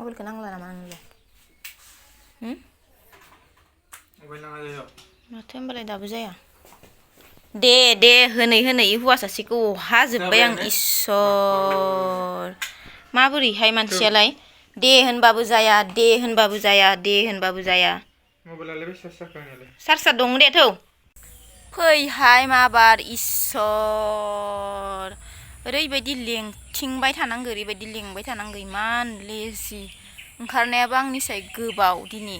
मबाइलखौ नांला नामा नोंलाय मबाइल नाङा जायो माथो होनबालाय दाबो जाया दे होनै हौवा सासेखौ हाजोब्बाय आं इसर माबोरैहाय मानसियालाय दे होनबाबो जाया दे होनबाबो जाया मबाइलालाय बेसे जाखो आंनियालाय चार्जआ दं दे थौ फैहाय माबार इसर ओरैबायदि लेंथिंबाय थानांगौ ओरैबायदि लेंबाय थानांगौ इमान लेजि ओंखारनायाबो आंनिसाय गोबाव दिनै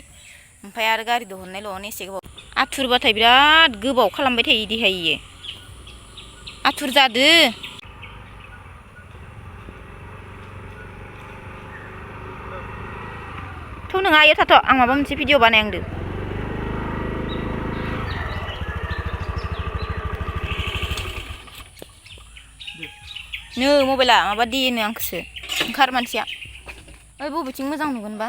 ओमफ्राय आरो गारि दिहुननायल'नो एसे गोबाव आथुरबाथाय बिराद गोबाव खालामबाय थायो इदिहाय इयो आथुर जादो थ' नोङा इयो थाथ' आं माबा मोनसे भिडिअ बानायहांदो नो मबाइला माबा दिनो आंखौसो ओंखार मानसिया ओइ बबेथिं मोजां नुगोनबा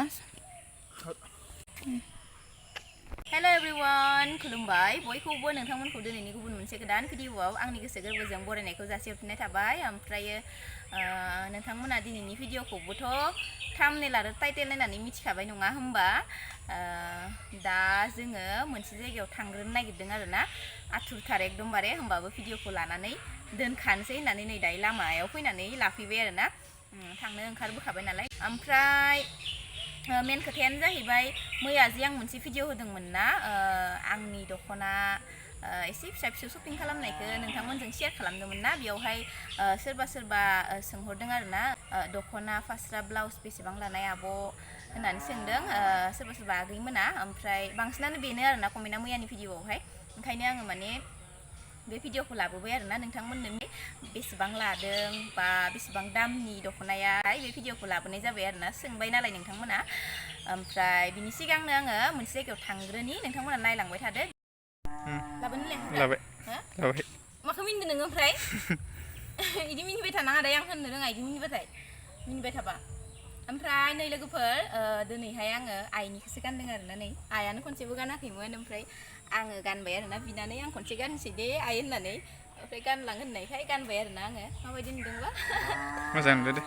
हेल' एभ्रिवान खुलुमबाय बयखौबो नोंथांमोनखौ दिनैनि गुबुन मोनसे गोदान भिडिअआव आंनि गोसो गोरबोजों बरायनायखौ जासिहरफिननाय थाबाय ओमफ्रायो नोंथांमोना दिनैनि भिडिअखौबोथ' थाम्बनेल आरो टाइटेल नायनानै मिथिखाबाय नङा होमबा दा जोङो मोनसे जायगायाव थांग्रोनो नागिरदों आरोना आथुरथार एकदमबारे होमबाबो भिडिअखौ लानानै दोनखानोसै होननानै नै दायो लामायाव फैनानै लाफैबाय आरोना थांनो ओंखारबोखाबाय नालाय ओमफ्राय मेन खोथायानो जाहैबाय मैया जे आं मोनसे भिडिअ होदोंमोन ना आंनि दख'ना एसे फिसा फिसौ शपिं खालामनायखौ नोंथांमोनजों शेयार खालामदोंमोन ना बेयावहाय सोरबा सोंहरदों आरोना दख'ना फास्रा ब्लाउस बेसेबां लानाय आब' होननानै सोंदों सोरबा आगैमोना ओमफ्राय बांसिनानो बेनो आरोना कमेन्टआ मैयानि भिडिअआवहाय ओंखायनो आङो माने बे भिडिअखौ लाबोबाय आरोना नोंथांमोननो बेसेबां लादों बा बेसेबां दामनि दख'नाया बे भिडिअखौ लाबोनाय जाबाय आरोना सोंबाय नालाय नोंथांमोना ओमफ्राय बिनि सिगांनो आङो मोनसे जायगायाव थांग्रोनि नोंथांमोना नायलांबाय थादो लाबोनो लाबाय माखौ मिनिदों नोङो ओमफ्राय इदि मिनिबाय थानाङा दे आं होननो रोङा इदि मिनिबाय थाबा ओमफ्राय नै लोगोफोर दिनैहाय आङो आइनिखौसो गानदों आरोना नै आइयानो खनसेबो गानाखैमोन ओमफ्राय आङो गानबाय आरोना बिनानै आं खनसे गाननोसै दे आइ होननानै ओमफ्राय गानलां होननायखाय गानबाय आरोना आङो माबायदि नुदोंबा मोजां नुदो दे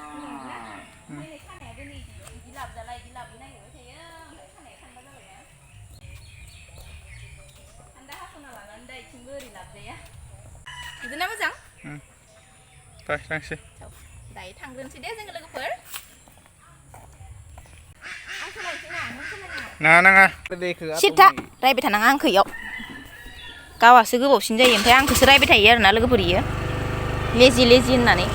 खानाया दिनै इदि लाबजाला इदि लाबनो नागिरबाय थायो ओमफ्राय खानाया खान्दा जाबायना खान्दा हास'ना लानानै दा इथिंबो ओरै लाबजाया नुदोंना मोजां थांसै दायो थांग्रोनोसै दे जोङो लोगोफोर नाङा सिथा रायबाय थानाङा आंखौ इयाव गावासो गोबावसिन जायो ओमफ्राय आंखौसो रायबाय थायो आरोना लोगोफोर इयो लेजि होननानै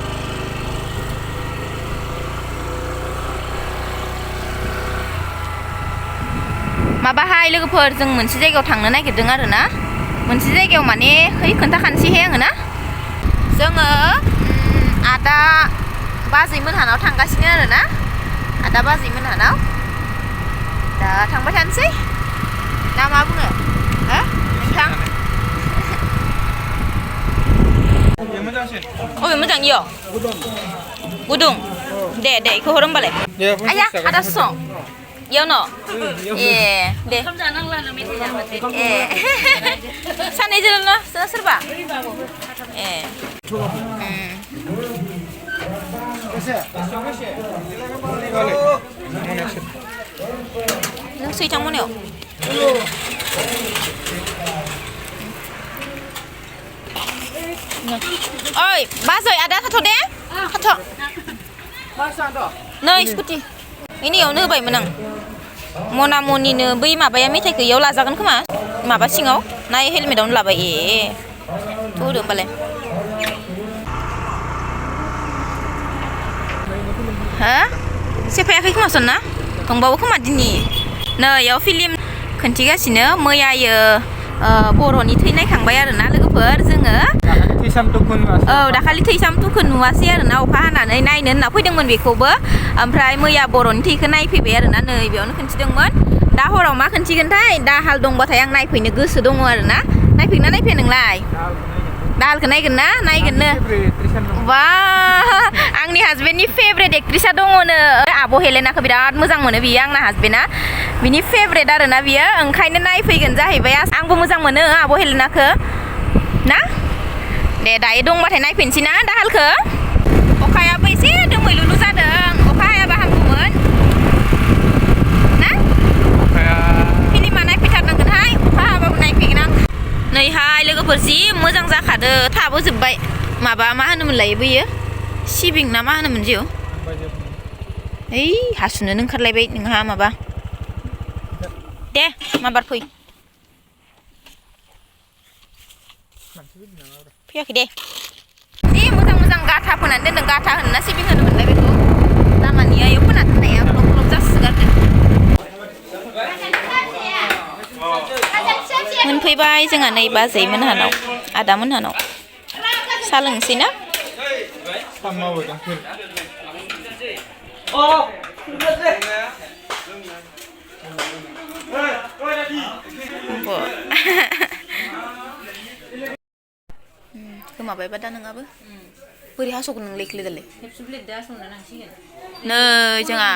माबाहाय लोगोफोर जों मोनसे जायगायाव थांनो नागिरदों आरोना मोनसे जायगायाव माने खोन्थाखानोसैहाय आङो ना जोङो आदा बाजै मोनहानाव थांगासिनो आरोना आदा बाजै मोनहानाव दा थांबाय थानोसै ना मा बुङो नोंथां अबे मोजां इयो गुदुं दे इखौ हर होमबालाय आया आदा सं इयाव न' दे सानैजोंल' सोरबा नों सैथां मोनायाव ओइ बाजै आदा थाथ' दे थाथ' नै स्कुटि इनियावनो होबायमोन आं मना मनिनो बै माबाया मेथाइखौ इयाव लाजागोन खोमा माबा सिङाव ना हेलमेटावनो लाबाय थ' होदो होमबालाय हो सेफायाखै खोमा सनना दंबावो खोमा दिनै नै इयाव फिल्म खिन्थिगासिनो मैयायो बर'नि थै नायखांबाय आरोना लोगोफोर जोङो दाखालि थैसाम तुखौ नुवासै आरोना अखा हानानै नायनो होनना फैदोंमोन बेखौबो ओमफ्राय मैया बर'नि थैखौ नायफैबाय आरोना नै बेयावनो खिन्थिदोंमोन दा हराव मा खिन्थिगोनथाय दाहाल दंबाथाय आं नायफैनो गोसो दङ आरोना नायफैगोन ना नायफैया नोंलाय दाहालखौ नायगोननो बा आंनि हासबेन्डनि फेभरेट एक्ट्रिसा दङनो आब' हेलेनाखौ बिराद मोजां मोनो बियो आंना हासबेन्डआ बिनि फेभरेट आरोना बियो ओंखायनो नायफैगोन जाहैबाय आंबो मोजां मोनो आब' हेलेनाखौ ना दे दायो दंबाथाय नायफैनोसै ना दाहालखौ अखायाबो एसे दोमैलुलु जादों अखा हायाबा हामगौमोन लोगोफोर जि मोजां जाखादो थाबो जोबबाय माबा मा होनोमोनलाय बैयो सिबिं ना मा होनोमोन जिउ ओइ हासुनोनो ओंखारलायबाय नोंहा माबा दे माबार फै फैयाखै दे जि मोजां मोजां गाथा फोनानै दोनदों गाथा होनोना सिबिं होनोमोनलाय बेखौ लामानिया इयाव फोना दोननाया ग्लब ग्लब जासोगारदों मोनफैबाय जोंहा नै बाजै मोनहानाव आदा मोनहानाव सा लोंसै ना गोमाबायबा दा नोंहाबो बोरै हास'गोन नों लेखले दालाय नै जोंहा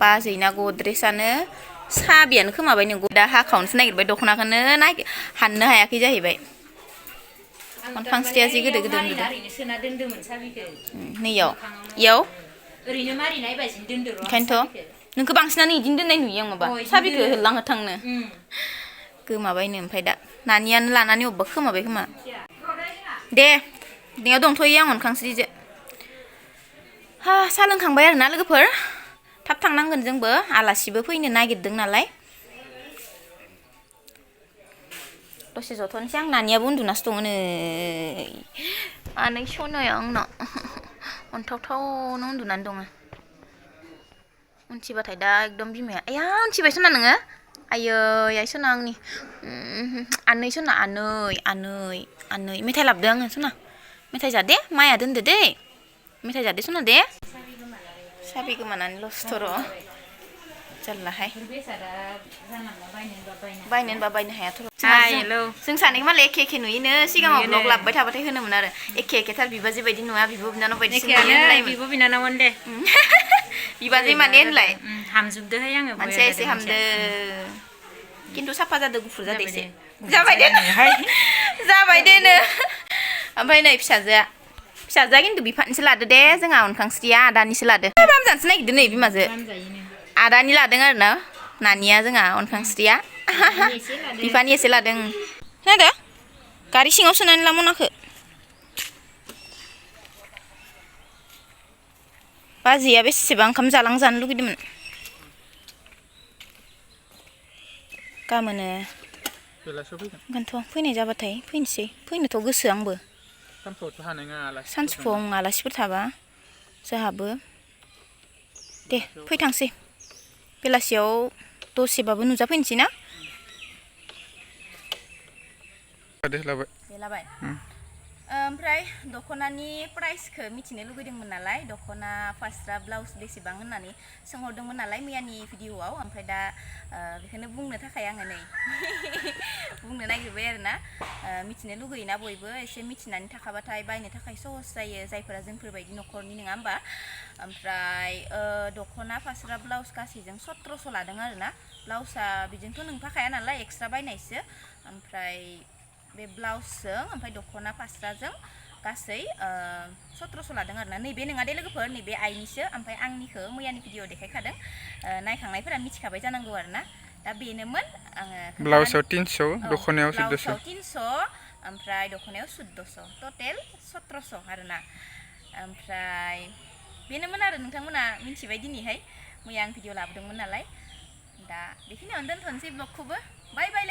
बाजैना गद्रेसानो साबियानो खोमाबाय नोंगौ दा हाखावनोसो नागिरबाय दख'नाखौनो हाननो हायाखै जाहैबाय फांसेया जि गोदो गोदो नैयाव इयाव ओंखायनोथ' नोंखौ बांसिनानो इदिनो दोननाय नुयो आं माबा साबिखौ होलांनो थांनो गोमाबायनो ओमफ्राय दा नानियानो लानानै अबेबा खोमाबाय खोमा दे नोंनियाव दंथ'यो आं अनखांस्रिजो हा साहा लोंखांबाय आरोना लोगोफोर थाब थांनांगोन जोंबो आलासिबो फैनो नागिरदों नालाय दसे जथ'नोसै आं नानियाबो उन्दुनासो दङ नै आनै सनाया आंनाव अन्थावथावनो उन्दुनानै दङ उनथिबाथाय दा एकदम बिमाया आया उनथिबाय सना नोङो आयै आइ सना आंनि आनै सना आनै मेथाइ लाबोदों आङो सना मेथाइ जादे माया दोनदो दे मेथाइ जादे सना दे साबि गोमानानै लसथ' र' जारलाहाय बायनो होनबा बायनो हायाथ' जों सानैखौ मालाय एखे एखे नुयोनो सिगाङाव ब्लग लाबोबाय थाबाथाय होनोमोन आरो एखे एखेथार बिबाजै बायदि नुवा बिब' बिनानाव बायदि बिब' बिनानावमोन दे बिबाजै माने होनलाय हामजोबदोहाय आङो मानसिया एसे हामदो खिन्थु साफा जादो गुफुर जादो एसे जाबाय दे जाबाय दे नो ओमफ्राय नै फिसाजोआ खिन्थु बिफानिसो लादो दे जोंहा अनखांस्रिया आदानिसो लादो रामजानोसो नागिरदों नै बिमाजो आदानि लादों आरो ना नानिया जोंहा अनखांस्रिया बिफानि एसे लादों खोनादों गारि सिङाव सोनानै ला मनाखौ बाजैया बेसेबां ओंखाम जानो लुगैदोंमोन गाबोनो ओंखायनोथ' फैनाय जाबाथाय फैनोसै फैनोथ' गोसो आंबो सानजौफुआव आलासिफोर थाबा जोंहाबो दे फैथांसै बेलासियाव दसेबाबो नुजाफैनोसै ना लाबाय ओमफ्राय दख'नानि प्राइसखौ मिथिनो लुगैदोंमोन नालाय दख'ना फास्रा ब्लाउस बेसेबां होननानै सोंहरदोंमोन नालाय मैयानि भिडिअ'आव ओमफ्राय दा बेखौनो बुंनो थाखाय आङो नै बुंनो नागिरबाय आरोना मिथिनो लुगैयोना बयबो एसे मिथिनानै थाखाबाथाय बायनो थाखाय सहस जायो जायफोरा जोंफोरबायदि न'खरनि नङा होमबा ओमफ्राय दख'ना फास्रा ब्लाउस गासैजों 1700 लादों आरोना ब्लाउसआ बिजोंथ' नोंफाखाया नालाय एक्सट्रा बायनायसो ओमफ्राय बे ब्लाउसजों ओमफ्राय दख'ना फास्राजों गासै 1700 लादों आरोना नैबे नङा दे लोगोफोर नैबे आइनिसो ओमफ्राय आंनिखौ मैयानि भिडिअ देखायखादों नायखांनायफोरा मिथिखाबाय जानांगौ आरोना दा बेनोमोन आङो ब्लाउसआव 300 दख'नायाव 1400 ओमफ्राय दख'नायाव 1400 टटेल 1700 आरोना ओमफ्राय बेनोमोन आरो नोंथांमोना मिथिबाय दिनैहाय मैया आं भिडिअ लाबोदोंमोन नालाय दा बेखिनियावनो दोनथ'नोसै ब्लगखौबो बाय बाय।